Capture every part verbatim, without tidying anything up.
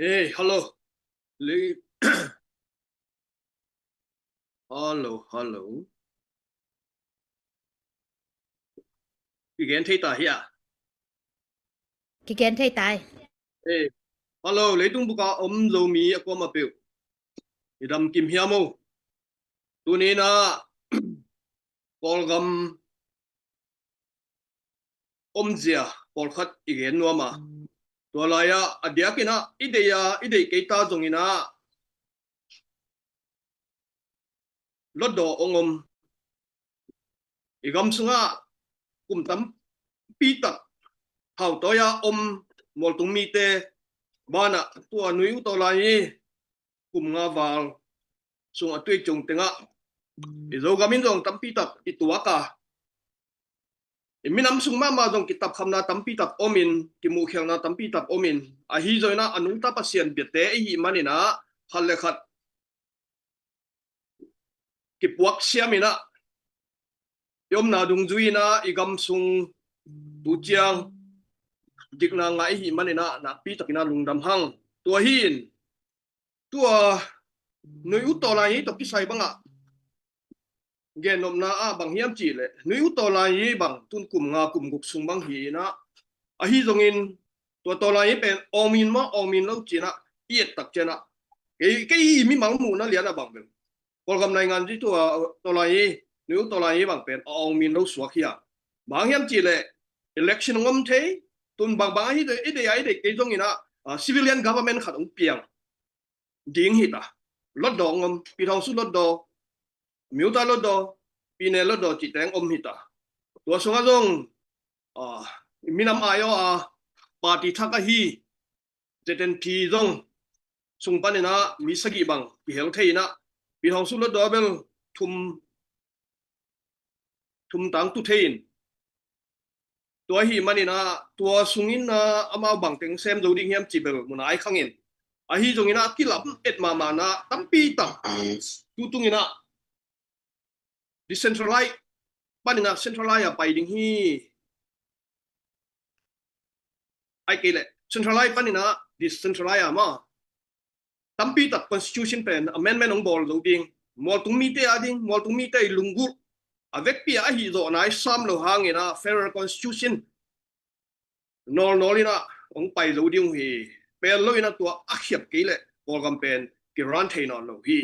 Hey, hello. Li- Hello, hello. Kigen thei ta hia? Kigen thei tai. Hey, hello, leitung buka om Zomi a kuamah peuh. I dam kim hiam o? Tuni-in ah Kawlgam omzia pawlkhat i gen nuam a. Tua lai-ah a diakin ah i deih a, i deih kei ta zongin ah Hlutdaw hong om. I gam sungah kum tampi tak hauh tawi-a om mualtung mite banah tua Nui U Tawlai i kum nga val sung a tui cung tengah i Zogam in zong tampi tak i tuak a, i minam sung mahmah zong kitapkhamna tampi tak omin, kimuhkhialhna tampi tak omin, ahi zongin ah a nungta Pasian biate i hih manin ah khat le khat kipuak siamin ah i omna dungzui-in ah i gam sung tu ciang dikna ngah i hih manin ah nakpi takin ah lungdam hang. Tua hi-in tua Nui U Tawlai i tawh kisai bangah gennopna ah bang hiam cih leh Nui U Tawlai i bang tun kum nga kum guk sung bang hi-in ah, ahi zongin tua Tawlai i pen awngmin maw awngmin lo ci-in ah i et tak ciangin ah kei, kei i mimal muhna lian ah bang bel Kawlgam naingan zi tua Tawlai i, Nui U Tawlai i bang pen a awngmin lo suak hi a. Bang hiam cih leh election hong om thei, tun bangbang ahi zong i deih a, i deih kei zongin ah, ah, civilian government khat hong piang ding hi ta. Hlutdaw hong om, Pi Thawng Sut Hlutdaw, Myo Tha Hlutdaw, Pi Ne Hlutdaw cihte hong om hi ta. Tua sungah zong, ah, minam ai aw a party thak ahi Z N P zong sung panin ah mi sagih bang kihel thei-in ah, Pi Thawng Sut Hlutdaw bel thum, thum tangtu thei-in, tua ahih manin ah tua sungin ah amau bang teng sem zo ding hiam cih bel mu nai khang in, ahi zongin ah kilam et mahmahna tampi tak tu tungin ah decentralize panin ah centralize a pai ding hi. Ai kei leh centralize panin ah decentralize a maw, tampi tak constitution pen amendment hong bawl zo ding, mualtung mite a ding, mualtung mite i lunggulh a vekpi a ahi zawh nai sam lo hangin ah federal constitution nawlnawl in ah hong pai zo ding uh hi. Pel lo in ah tua a khiap kei leh Kawlgam pen kiran thei nawn lo hi,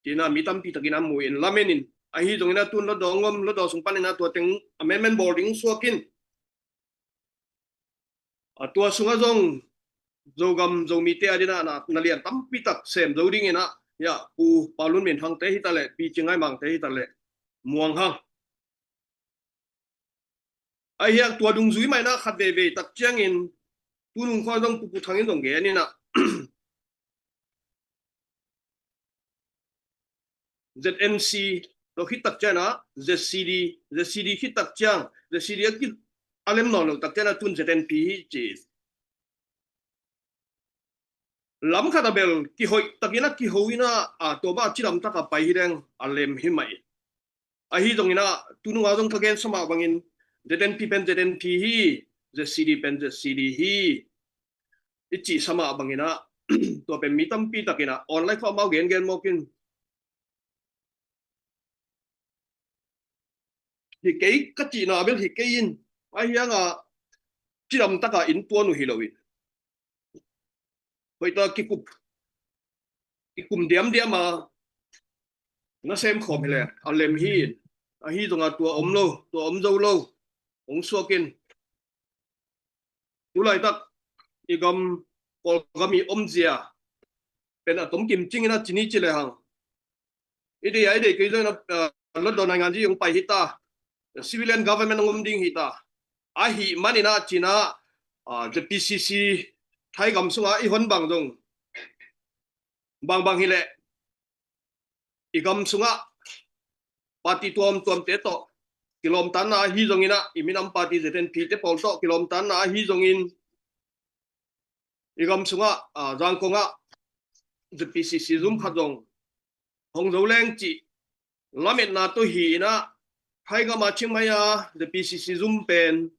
ci-in ah mi tampi takin a mu in lamen in, ahi zongin ah tun Hlutdaw hong om, Hlutdaw sung panin ah tua teng amendment bawl ding suak in, a tua sungah zong Zogam Zomite a dingin ah na, na lian tampi tak sem zo dingin ah, ya, Pu Pau Lun Min Thang te hi ta leh, Pi Cing Ngai Mang te hi ta leh, Muang Hang. Ahi hang tua dungzui mah in ah khat veivei tak ciangin tu nung khua zong Pu Pu Thang in zong gen in ah Z N C lo khit tak ciang ah Z C D, Z C D khit tak ciang, Z C D a ki a lem nawn lo tak ciang ah tun Z N P hi ci. Lam khat a bel kihoih takin a kiho in ah, a, tua bang a cidam tak a pai hi leng a lem hi mah in. Ahi zongin ah tu nung a zong ka gen sa mah bangin Z N P pen Z N P hi, Z C D pen Z C D hi, i cih sa mah bangin ah tua pen mi tampi takin ah online khawh amau gengen mawk in, hi kei ka cihna bel hi kei in, ahi hang ah cidam tak a inntuan uh hi lo in, hoih tak a kikum, kikum diamdiam a nasem khawm hi leh a lem hi in, ahi zong a tua om lo, tua om zo lo hong suak in, tu laitak i gam, Kawlgam i omzia pen a tomkim cingin a ci ni ci lehang, i deih a, i deih kei zongin ah, Hlutdaw naingan zi hong pai hi ta, civilian government hong om ding hi ta. Ahih manin ah ci-in ah, ah, Z P C C Thaigam sungah i hon bang zong bangbang hi leh i gam sungah party tuamtuamte tawh kilawmtatna ahi zongin ah, i minam party Z N P te pawl tawh kilawmtatna ahi zongin, i gam sungah, ah, Zangkong ah Z P C C zum khat zong hong zo leng cih lametna tawh hi in ah, Thaigam a, Chiang Mai a Z P C C zum pen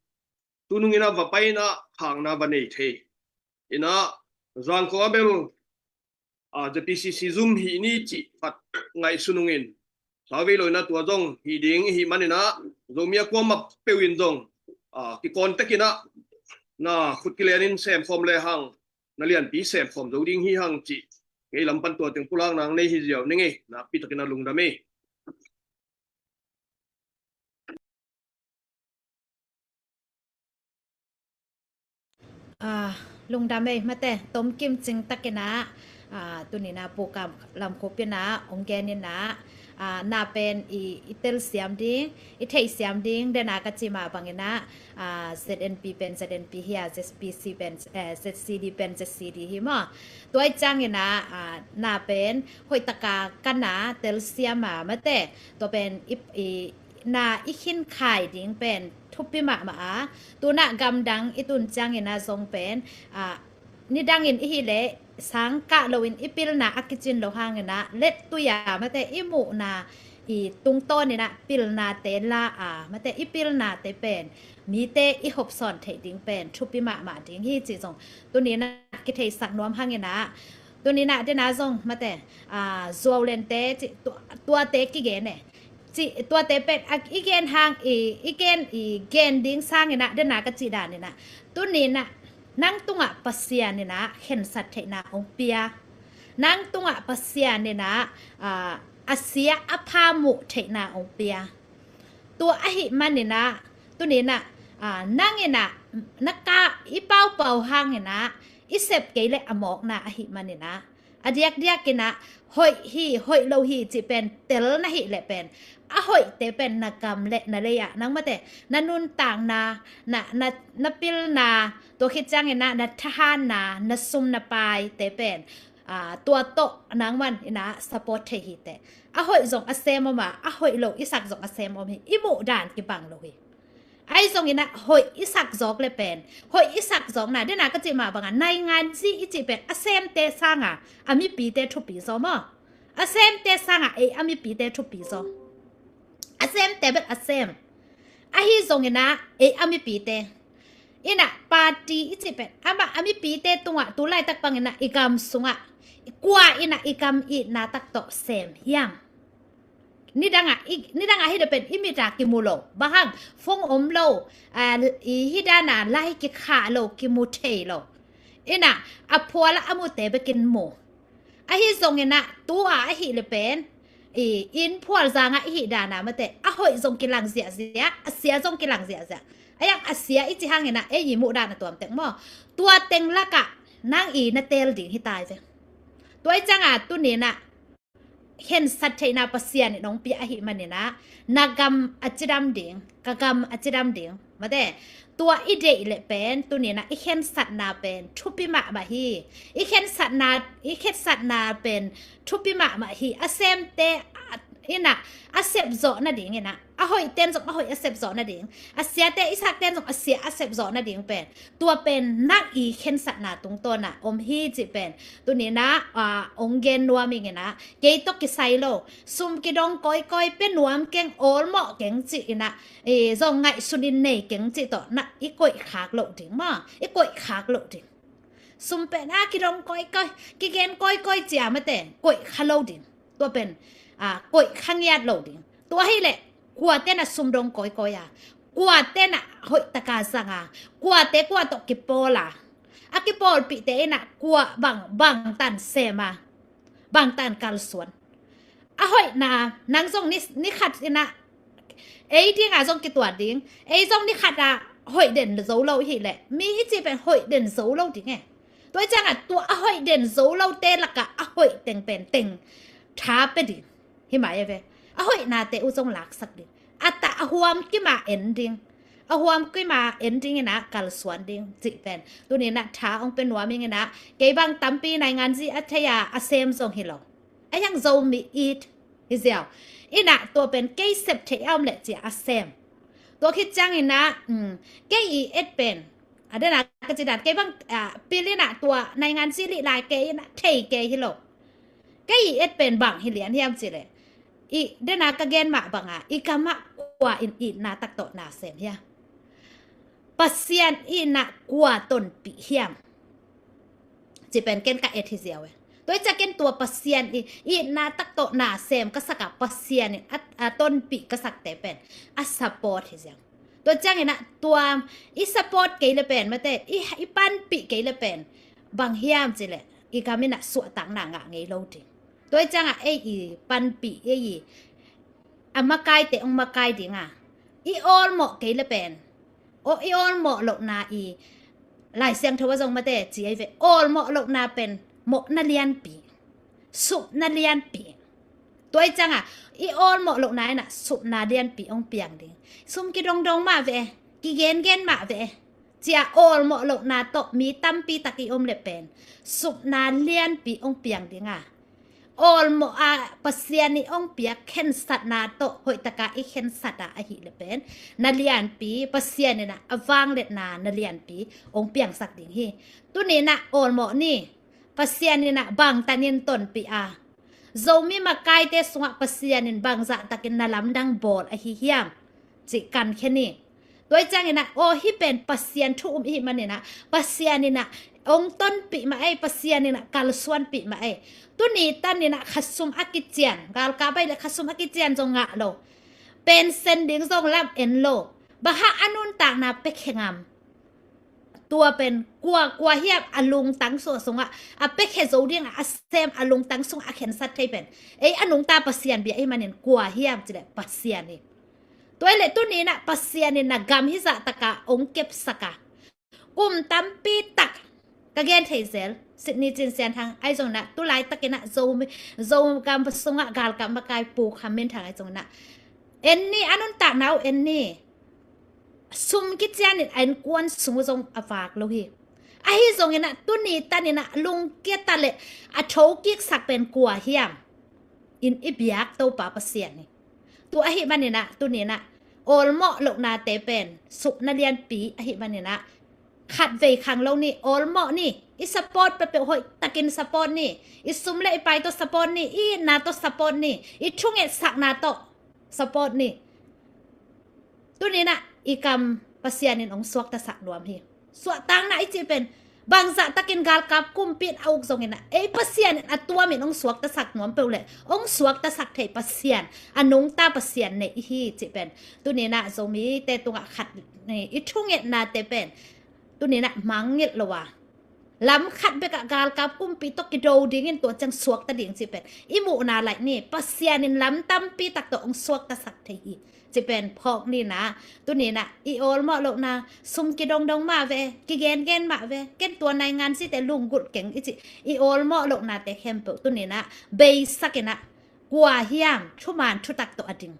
tu nung in ah va pai in ah khakna va nei thei in ah, Zangkong a bel, a, ZPCC zum hih ni cih khat ngaihsun ungin. Sa vei lo in ah tua zong hih ding i hih manin ah, Zomi a kuamah peuh in zong, a, kikawn tek in ah, na khut kilenin semkhawm le hang, na lianpi semkhawm zo ding hi hang cih. Kei lam pan tua teng pulakna nei hi ziau ning ei, nakpi takin ah lungdam ei. A, lungdam ei, mate, tomkim cing takin ah, a, tuni in ah Pu Kam Lam Khup in ah hong gen in ah, a, na pen i, i telsiam ding, i theihsiam ding, den a ka cih mah bangin ah, a, ZNP pen ZNP hi a, ZPC pen, eh, ZCD pen ZCD hi maw. Tua ahih ciangin ah, a, na pen hoih taka ka na telsiam a, mate, tua pen i, i, na i khinkhai ding pen thupi mahmah a, tu in ah gamdang i tun ciangin ah zong pen, a, nidangin i hih leh sang kah loin i pilna a kicin lo hangin ah, lettui a, mate, i muhna i tungtawnin ah pilnate la a, mate, i pilnate pen mite i hopsawn theih ding pen thupi mahmah ding hi cih zong tuni in ah kitheisak nuam hangin ah, tuni in ah den a zong, mate, a, zuaulente cih, tua, tuate kigen e. Cih, tuate pen, a, i gen hang, i, i gen, i gen ding sangin ah, den a ka cih danin ah, tuni in ah nang tungah Pasian in ah khensat theihna hong pia. Nang tungah Pasian in ah, a, a sia a pha muh theihna hong pia. Tua ahih manin ah, tuni in ah, a, nang in ah, na ka, i paupau hangin ah i sep kei leh a mawkna ahih manin ah, a diakdiakin ah hoih hi, hoih lo hi cih pen tel na hih leh pen, a hoihte pen na gam le na lei ah, nang, mate, na nuntakna, na, na, na pilna, tua khit ciangin ah na thahatna, na sum na paite pen, a, tua tawh nangman in ah support thei hi teh. A hoih zong a sem om a, a hoih lo i sak zong a sem om hi. I muh dan kibang lo hi. Ahi zongin ah hoih i sak zawk leh pen, hoih i sak zawkna, den a ka cih mah bangin ah, nainganzi i cih pen a semte sangin a mipite thupi zaw maw. A semte sangin ei a mipite thupi zaw. A semte bel a sem. Ahi zongin ah ei a mipite in ah, party i cih pen amah a mipite tungah tu laitak bangin ah i gam sungah kua in ah i gam itna tak tawh sem hiam? Nidangah, i, nidangah hi leh pen i mit a kimu lo. Bang hang, phone om lo, a, i, hih dan a lai kikhah lo, kimu thei lo. In ah, a phual ah a mute bekin mu. Ahi zongin ah, tu a ahih leh pen, i, inn phual zangah i hih dan a, mate, a hoih zong kilang ziahziah, a sia zong kilang ziahziah. A yang a sia i cih hangin ah, ei i muh dan a tuam teng maw. Tua teng lakah nang i na teel ding hi ta ei ve. Tua ahih ciangin ah, tuni in ah khensat theihna Pasian in hong pia ahih manin ah, na gam a cidam ding, ka gam a cidam ding, mate. Tua i deih leh pen, tuni in ah i khensatna pen thupi mahmah hi. I khensatna, i khensatna pen thupi mahmah hi. A semte, a, in ah, a sep zawh nadingin ah, a hoihten zong a hoih a sep zawh nading, a siate, i sakten zong a sia a sep zawh nading pen, tua pen nang i khensatna tungtawn ah om hi cih pen tuni in ah, a, hong gen nuam ing in ah, kei tawh kisai lo, sum kidong kawikawi, pia nuam keng, awlmawh keng cih in ah, e, zong ngaihsunin nei keng cih tawh na i koihkhak loh ding maw, i koihkhak loh ding. Sum pen a kidong kawikawi, kigen kawikawi ci a, mate, koihkha lo ding. Tua pen, a, koihkha ngiat lo ding. Tua hi leh, kuate na sum dong kawikawi a, kuate na hoih taka zang a, kuate kua tawh kipawl a, a kipawlpihte in ah kua bang, bangtan sem a, bangtan kalsuan. A hoihna, nang zong ni, ni khat in ah, ei ding a zong kituat ding, ei zong ni khat a hoih den zo lo i hih leh, mi i cih pen hoih den zo lo ding e. Tua ahih ciangin ah, tua a hoih den zo lote lakah a hoih teng pen teng tha pia ding. Hi mah e ve. A hoihnate uh zong laksak ding. A ta a huam kim a en ding. A huam kim a en ding in ah kalsuan ding cih pen tuni in ah tha hong pia nuam ing in ah, kei bang tampi nainganzi a thei a, a sem zong hi lo. A yang Zomi it hi ziau. In ah tua pen kei sep theih a om leh ci a sem. Tua khit ciangin ah, um, kei i et pen, a, den a ka cih dan, kei bang, a, pil in ah tua nainganzi lih lai kei in ah thei kei hi lo. Kei i et pen bang hi lian hiam cih leh, i, den a ka gen mah bang a, i gam ah kua in itna tak tawh na sem hiam? Pasian in ah kua tonpih hiam? cih pen ken ka et hi ziau e. Tua hi ciang ken tua Pasian i itna tak tawh na sem ka sak a, Pasian in a, a tonpih ka sakte pen a support hi ziau. Tua ciangin ah tua i support kei le pen mate, i, i panpih kei le pen bang hiam cih leh i gam in ah suahtakna ngah ngei lo ding. Tua hi ciang ah ei i panpih, ei i a makaite hong makai ding a, i awlmawh kei le pen, aw, i awlmawh lohna i Lai Siangtho ah zong mate ci ei ve, awlmawh lohna pen mawhna lianpi, supna lianpi. Tua hi ciang ah i awlmawh lohna in ah supna lianpi hong piang ding. Sum kidongdong mah ve, kigengen mah ve, ci a awlmawh lohna tawh mi tampi tak i om le pen supna lianpi hong piang ding a, awlmawh a Pasian ii hong piak khensatna tawh hoih tak a i khensat a, ahih le pen na lianpi, Pasian in ah a vangliatna na lianpi hong piangsak ding hi. Tuni in ah awlmawh ni, Pasian in ah bangtan in tonpih a, Zomi makaite sungah Pasian in bangzah takin na lamdang bawl ahi hiam cih kankhia ni. Tua hi ciangin ah, aw, hih pen Pasian thu um ihih manin ah, Pasian in ah hong tonpih mah ei, Pasian in ah kalsuanpih mah ei. Tuni tan in ah khasum a kician, galkap ahih leh khasum a kician zong ngah lo, pension ding zong lam en lo, bang hang a nuntakna pia khe ngam? Tua pen kua, kua hiam a lungtang sung, sungah a pia khe zo ding a, a sem a lungtang sungah a khensat thei pen ei a nungta Pasian bia ihih manin kua hiam cih leh Pasian hi. Tua hi leh tuni in ah Pasian in na gam hizah tak a hong kepsak a, kum tampi tak ka gen thei zel, Sydney Cin Sian Thang ahi zongin ah, tu laitak in ah Zo, Zogam sungah galkap makai Pu Kham Min Thang ahi zongin ah, en ni, a nuntakna uh en ni. Sum kician in a innkuan sung uh zong a vak lo hi. Ahi zongin ah tuni tan in ah lungkia ta leh a thokiksak pen kua hiam? In i biak Topa Pasian hi. Tua ahih manin ah tuni in ah awlmawh lohnate pen supna lianpi ahih manin ah khatvei khang lo ni, awlmawh ni. I support peuhpeuh hoih takin support ni. I sum le i pai tawh support ni, i itna tawh support ni, i thungetsakna tawh support ni. Tuni in ah i kam Pasian in hong suaktasak nuam hi. Suahtakna i cih pen bangzah takin galkap kumpi in a uk zongin ah, ei Pasian in a tuam in hong suaktasak nuam peuh leh hong suaktasak thei Pasian, a nungta Pasian nei i hi cih pen tuni in ah Zomite tungah khat ni, i thungetnate pen tuni in ah mangngilh lo a, lam khat bek ah galkap kumpi tawh kido dingin tua ciang suakta ding cih pen i muhna laih ni. Pasian in lam tampi tak tawh hong suaktasak thei hi cih pen phawk ni in ah, tuni in ah i awlmawh lohna, sum kidongdong mah ve, kigengen mah ve, ken tua naingan site lunggulh keng i cih i awlmawh lohnate khempeuh tuni in ah beisak in ah, kua hiam thuman thutak tawh a ding?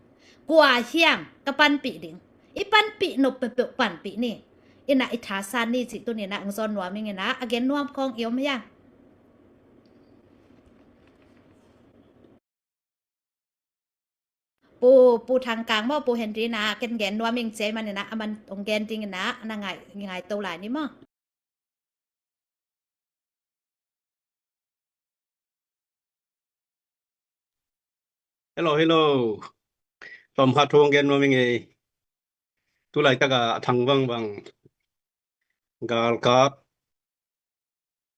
Kua hiam ka panpih ding? I panpih nop peuhpeuh panpih ni. In ah i thasan ni cih tuni in ah hong zawn nuam ing in ah, a gen nuam khawng i om hiam? Pu, Pu Thang Kang maw, Pu Henry in ah ken gen nuam ing ci ahih manin ah, aman hong gen ding in ah na ngai, ngaito lai ni maw? Hello, hello. Tawmkhat thu hong gen nuam ing ei. Tu laitak a a thang vangvang galkap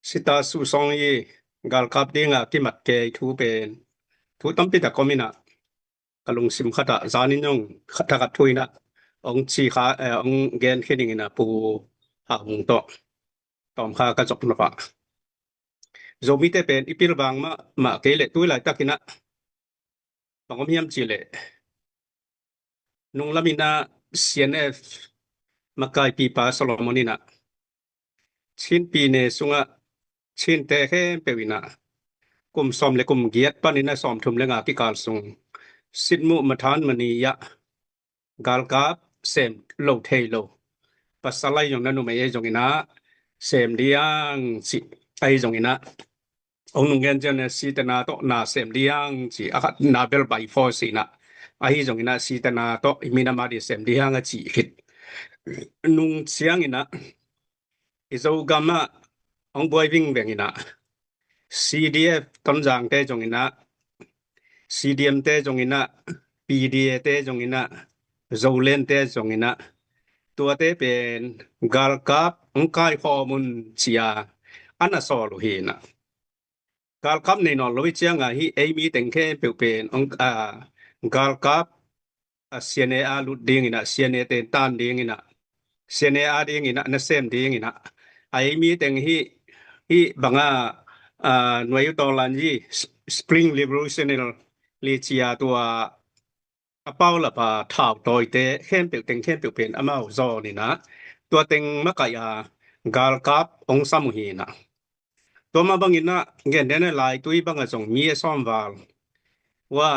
sita susong i galkap ding a kimat kei thu pen thu tampi tak om in ah, ka lungsim khat ah zanin zong khat thak a thu in ah hong ci kha, eh, hong gen khin ing in ah, Pu Hau Mung tawh tawmkhat ka zop nop ah, Zomite pen i pilvang mah, mah kei leh tu laitak in ah bang om hiam cih leh, nunglam in ah C N F makaipipa Solomon in ah Chin pyine sungah Chinte khempeuh in ah kum sawm le kum giat panin a sawmthum le nga kikal sung Sinmu Mathan Mani ah galkap sem lo thei lo, pasal ahi zong na numei ahi zongin ah sem diang cih ahi zongin ah, hong nung gen ciang na sitena tawh na sem diang cih, a khat na bel by force in ah, ahi zongin ah sitena tawh i minam a di sem diang a cih khit. Nung ciangin ah i Zogam ah hong buai vingveng in ah, C D F Tonzangte zongin ah, C D M te zongin ah, P D A te zongin ah, Zolandte zongin ah, tuate pen galkap hong kaikhawm un ci a, a na sawl uh hi inah. Galkap nei nawn lo i ciangah hih ei mi teng khempeuh pen ong, a, galkap a, C N A a lut ding inah, C N A ten tan ding inah, C N A a ding inah, na sem ding inah, a ei mi teng hih, hih banga, a, nuai uh tawlan hi, Spring Revolutionary cia tua a paulap a thau tawite khempeuh teng khempeuh pen amau zawn inah, tua teng makaih a galkap ong sam uh hi inah. Tua mah bang inah, gentehna laitui bangah zong mi a sawm val uh a,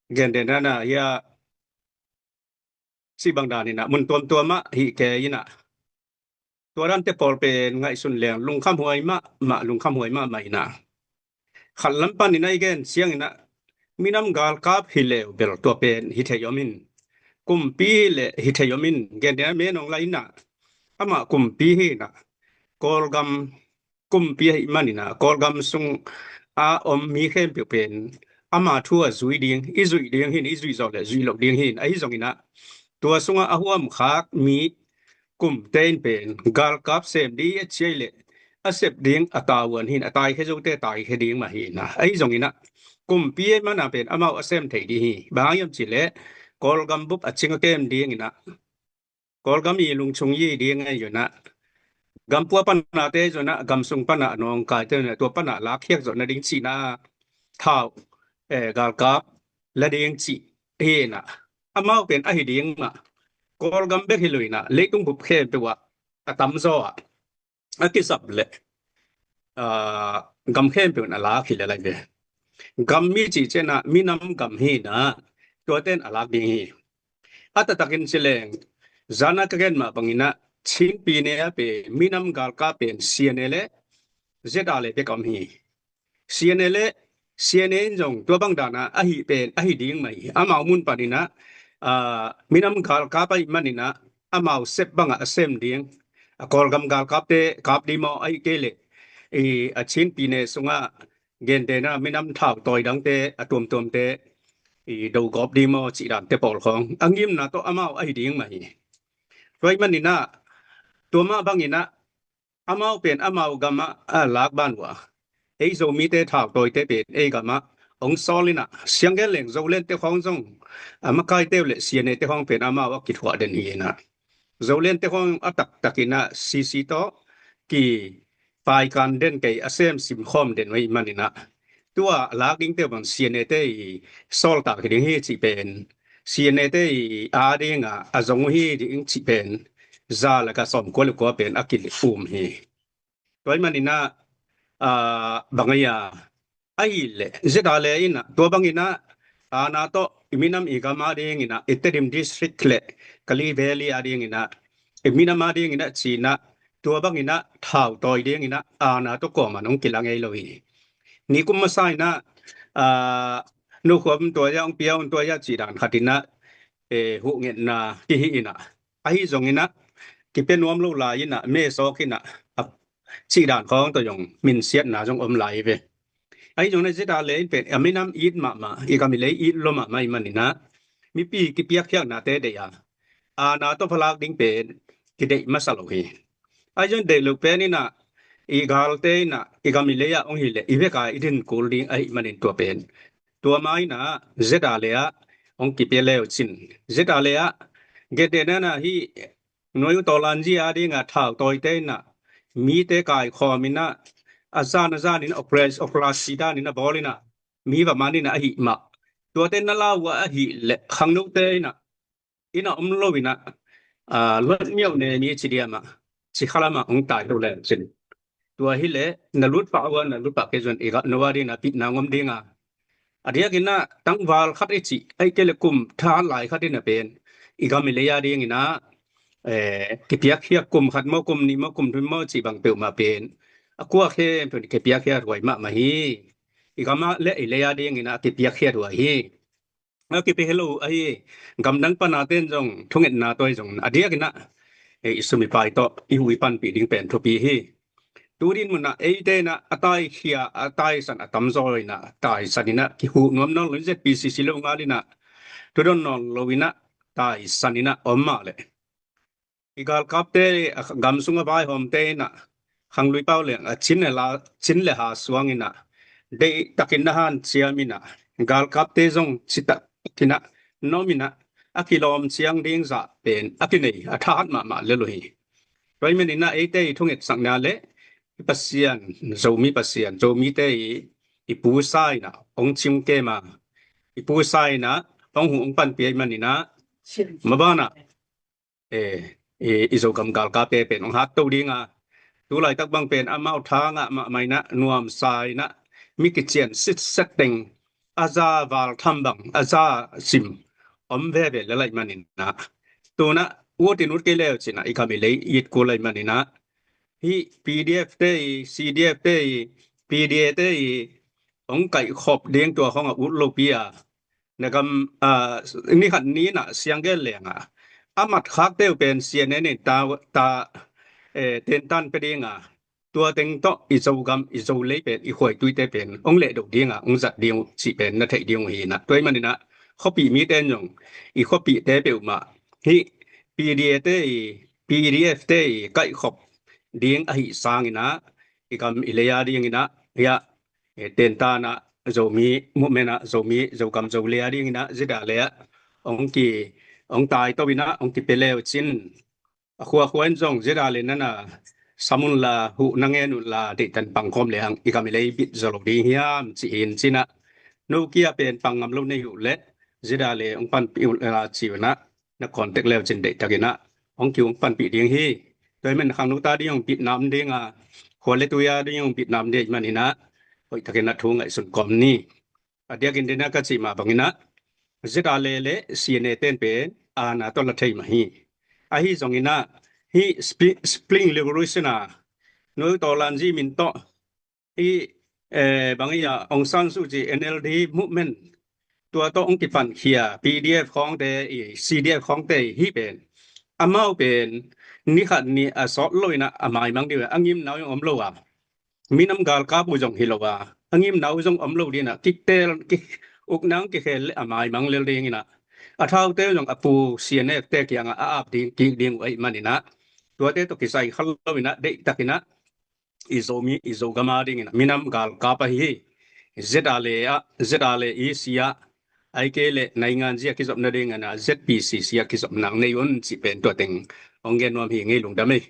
gentehna hia, si bang dan inah mun tuamtuam ah hih kei inah. Tua dante pawl pen ngaihsun leng lungkham huai mahmah, lungkham huai mahmah inah. Khat lam pan inah i gen ciang inah, minam galkap hi leu bel tua pen hi thei om in, kumpi hi leh hi thei om in, gentehna Min Aung Hlaing inah, amah kumpi hi inah, Kawlgam kumpi ahih man inah, Kawlgam sung a om mi khempeuh pen ama thu a zui ding, i zuih ding hi in, i zuih zawh leh zuih loh ding hi in, ahi zong inah tua sungah a huamkhak mi kumte in pen galkap sem ding a ciai leh a sep ding a tavuan hi in, a taikhia zote taikhia ding mah hi inah. Ahi zong inah kumpi ahih man a pen amau a sem thei ding hi. Bang hang hiam cih leh Kawlgam bup a cing a kem ding inah, Kawlgam i lungchung i ding ahi zong inah, gampua panate zong inah, gamsung panah nawngkaite zong inah, tua panah lakkhiak zawh nading cihna thau, eh, galkap la ding cih hi inah. Amau pen ahi ding mah, Kawlgam bek hi lo inah, leitung bup khempeuh ah a tamzaw ah a kisap leh, a, gam khempeuh in a lak hi lel lai ve. Gam mi cih ciangah minam gam hi inah, tuate in a lak ding hi. A taktakin ci leng, zan a ka gen mah bang inah, Chin pyine a pen minam galkap pen C N A le Z R le bek om hi. C N A le C N A in zong tua bang dan a ahi pen ahi ding mah hi. Amau mun pan inah, a, minam galkap ahih man inah amau sep bangah a sem ding. A, Kawlgam galkapte kap ding maw, ahih kei leh i, a, Chin pyine sungah gentehna minam thau tawi dangte, a tuamtuamte i do gawp ding maw cih dante pawl khawng a ngimna tawh amau ahi ding mah hi. Tua ahih man inah, tua mah bang inah amau pen amau gamah a lak ban uh a, ei Zomite thau tawite pen ei gamah ong sawl inah, siang gen leng Zolandte khawng zong a makaite uh leh C N A te khawng pen amau a kithuah den hi inah. Zolandte khawng a taktak inah C C tawh kipaikan den kei, a sem simkhawm den uh ahih man inah, tua a lak dingte uh bang C N A te i sawltak hi ding hi cih pen, C N A te i a dingah a zong uh hi ding cih pen, za le ka sawmkua le kua pen a ki-um hi. Tua ahih man inah, a, bang a, ahih leh Z R le inah tua bang inah, a, na tawh i minam i gam a ding inah, i Tedim District le Kalay Valley a ding inah, i minam a ding inah ci inah, tua bang inah thau tawi ding inah, a, na tawh kuamah in ong kila ngei lo hi. Nikum masa inah, a, nukhuam tua ya, ong pia un tua ya cih dan khat inah, e, huhngetna kihih inah, ahi zong inah kipia nuam lo lai inah, mesawk inah, a, cih dan khawng tawh zong minsiatna zong om lai ve. Ahi zong inah Z R le in pen a minam it mahmah, i gam i lei it lua mahmah ahih man inah, mipi kipiakkhiaknate deih a, a, na tawh phalak ding pen kideih masa lo hi. Ahi zong deih lo pen inah, i galte inah i gam i lei ah ong hi leh i vek a i din kul ding ahih man in tua pen, tua mah inah Z R le ah ong kipia le uh cin, Z R le ah gentehna inah hih Nuai uh tawlanzi a dingah thau tawite inah, mite kaikhawm inah, a zan a zan inah operas-, operasi dan inah bawl inah, mi va man inah ahih mah. Tuate na lau uh ahih leh khangnote inah, inah om lo inah, a, luat miauh ne mi ci diam ah, ci khalam ah hong tai lo leng cin. Tua hi leh na lut pah uh a, na lut pah kei zong i gah no a ding inah pitna ngom ding a. A diak inah tangval khat i cih, ahih kei leh kum tha lai khat inah pen i gam i lei a ding inah, eh, kipiakkhiat kum khat maw, kum nih maw, kum thum maw cih bang peuhmah pen a kua khempeuh in kipiakkhiat huai mahmah hi. I gam ah le i lei a ding inah kipiakkhiat huai hi. A kipia hi lo ahi, gamdang pana ten zong thungetna tawh zong a diak inah, eh, i sum i pai tawh i hu i panpih ding pen thupi hi. Tu din munah eite inah a taikhia, a taisan a tamzaw inah, taisan inah kihuh nuam nawn lo in, Z P C C lo ngal inah, tu don nawn lo inah, taisan inah om mah leh, i galkapte, a gam sung a vaihawmte inah Khanglui Pau Lian a cin le la, cin le ha suang in ah, deihtakin na hanciam in ah, galkapte zong citak takin ah na om in ah, a kilawm ciang ding zah pen a kinei a thahat mahmah lel uh hi. Tua ahih manin ah eite i thungetsakna le i Pasian, Zomi Pasian, Zomite i, i pusa in ah hong cimkem a, i pusa in ah hong huh hong panpih ahih manin ah, maban ah, e, i, i Zogam galkapte pen hong hatto ding a, tu laitak bang pen amau tha ngah mahmah in ah, nuamsa in ah, mi kician sitset teng, a za val tham bang, a za sim om veve lel ahih manin ah, tu-in ah ut in ut kei le uh cin ah i gam i lei it kul ahih manin ah, hih P D F te i, C D F te i, P D A te i hong kaihkhop ding tua khong a ut lopi a, na gam, a, ni khat ni in ah siang gen leng a, a matkhakte uh pen C N A in ta, ta, e, tentan pia ding a, tua teng tawh i Zogam, i Zolei pen, i khuaituite pen hong lehdo ding a, hong zat ding uh cih pen na theih ding uh hi in ah. Tua ahih manin ah khuapih mite in zong i khuapihte peuhmah hih P D A te i, P D F te i kaihkhop ding ahih sangin ah, i gam i lei a dingin ah, hiah, e, tentan ah Zomi movement ah, Zomi, Zogam Zolei a dingin ah ZRA le ah hong ki, hong taito in ah hong kipia le uh cin, a khuakhua in zong ZRA le nan a sam un la, huh na ngen un la, deihtan pangkhawm le hang i gam i lei bit zaw lo ding hiam ci-in cin ah, no kia pen pang ngam lo nei uh leh ZRA le hong panpih un la ci un ah, na contact le uh cin deihtakin ah hong ki hong panpih ding hi. Tua ahih manin khangno ta ding hong bitna om ding a, khua le tui a ding hong bitna om ding ahih manin ah hoihtakin ah thu ngaihsun kawm ni. A diakin dena ka cih mah bangin ah ZRA le le C N A ten pen aana tawh la thei mah hi. Ahi zongin ah hih Spring, Spring Revolution a Nuoi Tawlanzi min tawh hih, e, bang i a Aung San Suu Kyi N L D movement tua tawh hong kipankhia P D F khawngte i, C D F khawngte i hih pen, amau pen ni khat ni a sawt lo in ah a maimang ding uh a, a ngimna uh zong om lo a, minam galkap uh zong hi lo a, a ngimna uh zong om lo ding in ah, kiktel, ki, ukna hong kikhel le a maimang lel ding in ah, a thaute uh zong a pu C N F te kiangah a ap ding, kik ding uh ahih manin ah, tuate tawh kisai kha lo in ah deihtakin ah i Zomi, i Zogam a dingin ah minam galkap ahi hi. ZRA le ah, ZRA le i si ah, ahih kei leh naingan zi a kizopna dingin ah Z P C C a kizopna nei un cih pen tua teng hong gen nuam hi. Ngei lungdam ei.